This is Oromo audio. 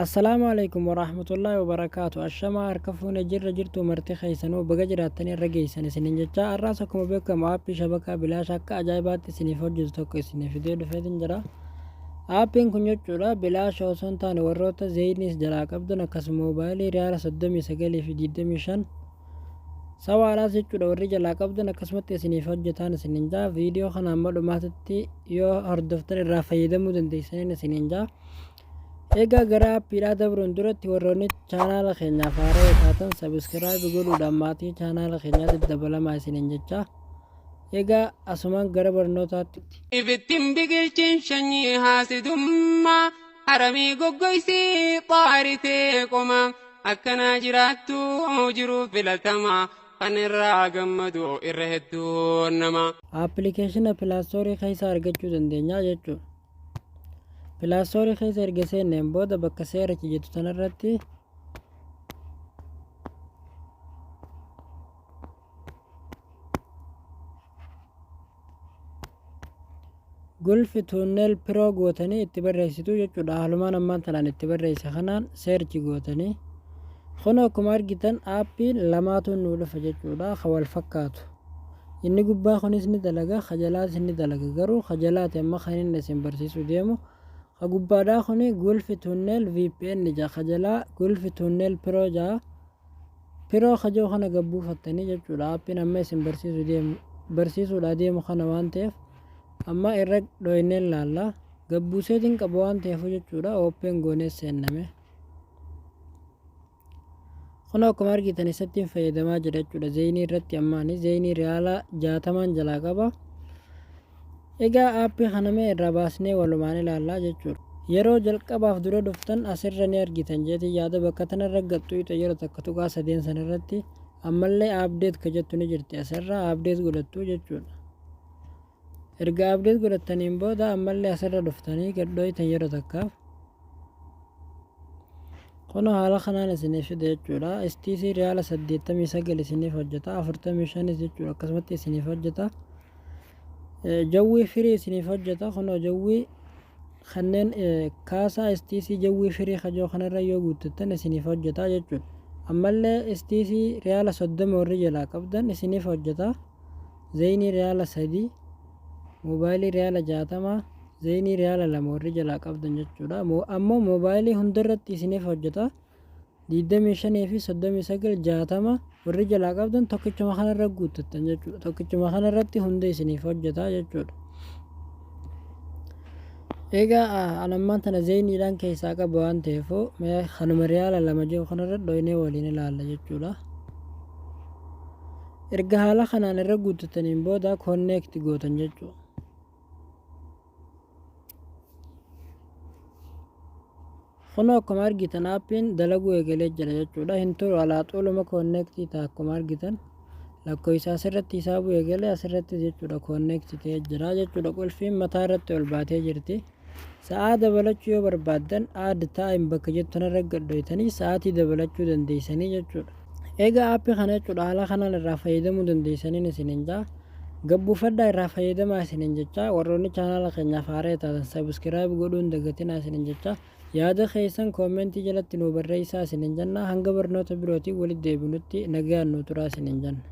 Assalaamu Aleykum Warahmatullaahi Wabarakaatu Ashamaa harka fuune jirra jirtuu marti keessanuu baga jiraattanii irra geessan isiniin jechaa har'aas akkuma beekamu aappii shabakaa bilaasha akka ajaa'ibaatti isiniif hojjetu tokko isiniif fidee dhufeetin jira. Aappiin kun jechuudha bilaasha osoo hin taane warroota zeeyiniis jalaa qabdan akkasuma moobaayilii riyaala 39 fi 25 sawaadhaas jechuudha warri jalaa qabdan akkasumatti isiniif hojjetaan isiniin jaa viidiyoo kana amma dhumaatitti yoo hordoftan irraa fayyadamuu dandeessaniin isiniin jaa. Egaa gara appiidhaa dabruun duratti warroonni chaanaala keenyaaf haarawaa taatan sabiskiraayibi godhuudhaan maatii chaanaala keenyaatti dabalamaa isiniin jechaa. Egaa asumaan gara barnootaatti. Ifittin biqilchin shanyii haasidummaa haramii goggoysii xaaritee qoma akkanaa jiraattu jiruu filatama kan irraa gammadu irra hedduu nama. Appilikeeshina pilaastoorii keessaa argachuu dandeenya jechuudha. Pilaastoorii keessa erga seenneen booda bakka search jettu tanarratti Gulf Tunnel Pro gootanii itti barreessitu jechuudha. Haalumaan ammaan tanaan itti barreesse kanaan search gootanii. Kun akkuma argitan aappiin lamaatu nuu dhufa jechuudha. Kan wal fakkaatu. Inni gubbaa kunis ni dalaga, ka jalaatis ni dalaga. Garuu ka jalaati amma kan inni isin barsiisuu deemu. Ka gubbaadhaa kuni Gulf Tunnel VPN ja'a. Ka jalaa Gulf Tunnel Pro ja'a. Pro ka jiru kana gad buufattanii jechuudha. Aappiin amma isin barsiisuu deemu barsiisuudhaa deemu kana waan ta'eef amma irra dhoyneen laalla. Gad buuseetiin qabu waan ta'eef jechuudha. Open goonee seenname. Kun akkuma argitan isattiin fayyadamaa jira jechuudha. Zeyinii irratti ammaani zeyinii riyaala 60n jalaa qaba. Egaa aappii kana mee irraa baasnee walumaan ilaallaa jechuudha. Yeroo jalqabaaf dura dhuftan asirra ni argitan jeetiin yaada bakka tanarra gad xuyxe yeroo takka tuqaa sadeen sanarratti ammallee update ka jettu ni jirti asirra update godhattu jechuudha. Erga update godhattaniin booda ammallee asirra dhuftanii gad dhoytan yeroo takkaaf. Kunoo haala kanaan isiniif fida jechuudha. STC riyaala 89 isiniif hojjeta. 45 jechuudha akkasumatti isiniif hojjeta. Jawwii firii isiniif hojjeta. Kunoo jawwii kanneen kaasaa STC jawwii firii kajoo kanarra yoo guuttattan isiniif hojjeta jechuudha. Ammallee STC riyaala 30 warri jalaa qabdan isiniif hojjeta. Zeeyinii riyaala 3, moobaayilii riyaala 60, zeeyinii riyaala 2 warri jalaa qabdan jechuudha. Ammoo moobaayilii hundarratti isiniif hojjeta. 25 fi 39 60 warri jalaa qabdan tokkichuma kanarra guuttattan jechuudha. Tokkichuma kanarratti hunda isiniif hojjeta jechuudha. Egaa an ammaan tana zeeyiniidhaan keessaa qaba waan ta'eef mee kanuma riyaala 2 jiru kanarra dhoynee waliin ilaalla jechuudha. Erga haala kanaan irra guuttataniin booda connect gootan jechuudha. Kunoo akkuma argitan aappiin dalaguu eegalee jira jechuudha. Hin turu alaa xuluma connect ta'a akkuma argitan. Lakkoofsa asirratti hisaabuu eegalee asirratti jechuudha connect ta'ee jira jechuudha. Qulfiin mataa irratti ol baatee jirti. Sa'aa dabalachuu yoo barbaaddan add time bakka jettu tanarra gad dhoytanii sa'aatii dabalachuu dandeessanii jechuudha. Egaa aappii kana jechuudha haala kanaan irraa fayyadamuu dandeessaniin isiniin jaa. Gad buufadhaa irraa fayyadamaa isiniin jechaa warroonni chaanaala keenyaaf haaraa taatan sabiskiraayib godhuu hin dagatinaa isiniin jechaa yaada keessan koomentii jalatti nuu barreessaa isiniin jenna hanga barnoota birootiin walitti deebinutti nagaan nuu turaa isiniin jenna.